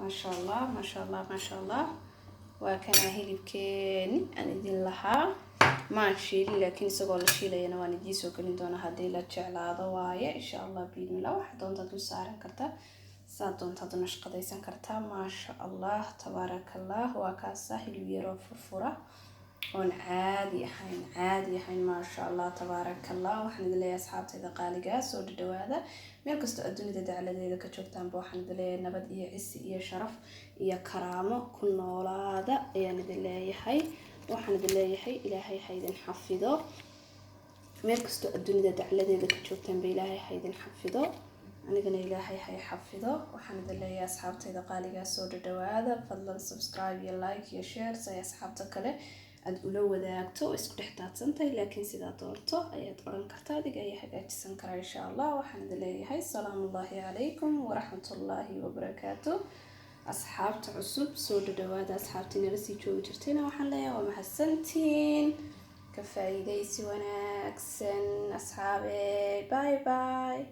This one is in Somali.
Maasha Allah, maasha Allah, maasha Allah. Waa kanaa hilibkeeni aan idin lahaa. Maan shiilin, laakiin isagoo la shiilayana waan idiin soo gelin doonaa haddii la jeclaado waaye, insha Allah biidnillah. Waxaa doontaad u saaran kartaa, saa doontaad u nashqadaysan kartaa. Maasha Allah, tabaaraka Allah. Waa kaasa hilib yaroo furfura oon caadi ahayn, caadi ahayn. Maasha Allah, tabaaraka Allah. Waxaan idin leeyahay, asxaabtayda qaaligaa, soo dhadhawaada meel kastoo adduunyada dacladeeda ka joogtaanba. Waxaan idin leeyahay nabad iyo cisi iyo sharaf iyo karaamo ku noolaada ayaan idin leeyahay. Waxaan idin leeyahay Ilaahay ha idin xafido meel kastoo adduunyada dacladeeda ka joogtaanba. Ilaahay ha idin xafido, anigana Ilaahay hay xafido. Waxaan idin leeyahay, asxaabtayda qaaligaa, soo dhadhawaada. Fadlan subscribe iyo like iyo share si ay asxaabta kale aada ula wadaagto. Way isku dhex daadsantahay, laakiin sidaa doonto ayaad odhan kartaa, adiga ayaa hagaajisan karaa, insha Allah. Waxaan idin leeyahay salaamullaahi calaykum waraxmatullaahi wabarakaatu. Asxaabta cusub, soo dhadhawaada. Asxaabtii nala sii joogi jirtayna waxaan leeyahay waa mahadsantiin, ka faa'iidaysi wanaagsan, asxaabe. Bye bye.